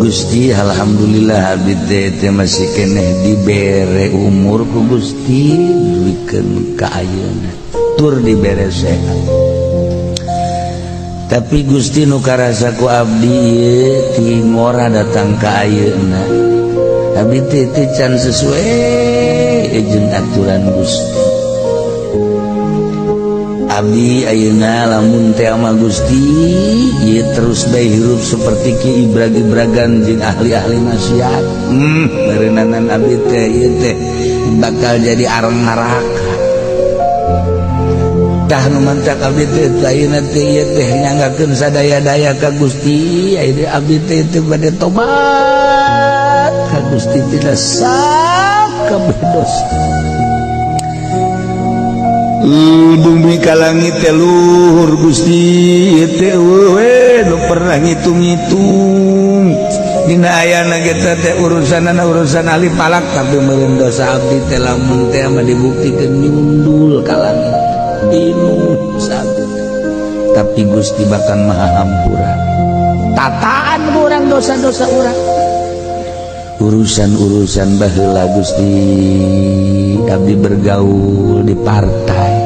Gusti, alhamdulillah abdi teh teh masih keneh dibere umur ku Gusti dugikeun ka ayeuna, tur dibere sehat. Tapi Gusti, nu karasa ku abdi ieu ti ngora datang ka ayeuna, abdi teh teh can sesuai jeung aturan Gusti. Abdi ayeuna lamun teh sama Gusti ieu terus bae hirup seperti ki ibrag-ibragan jeung ahli-ahli maksiat, meureunanan abdi teh ieu teh bakal jadi arang neraka. Tah, nu mantak abdi teh ayeuna teh ieu teh nyanggakeun sadaya-daya ka Gusti. Ayeuna abdi teh teh bade tobat ka Gusti tina sakabeh dosa. Bumi ka langit teh luhur, Gusti. Ieu teh we nu pernah ngitung-ngitung dina ayana kita teh urusanana urusan ahli falak, tapi meureun dosa abdi teh lamun teh mah dibuktikeun nyundul ka langit, pinuh abdi teh. Tapi Gusti bahkan maha hampura tataan urang dosa-dosa urang, urusan-urusan baheula. Gusti, abdi bergaul di partai.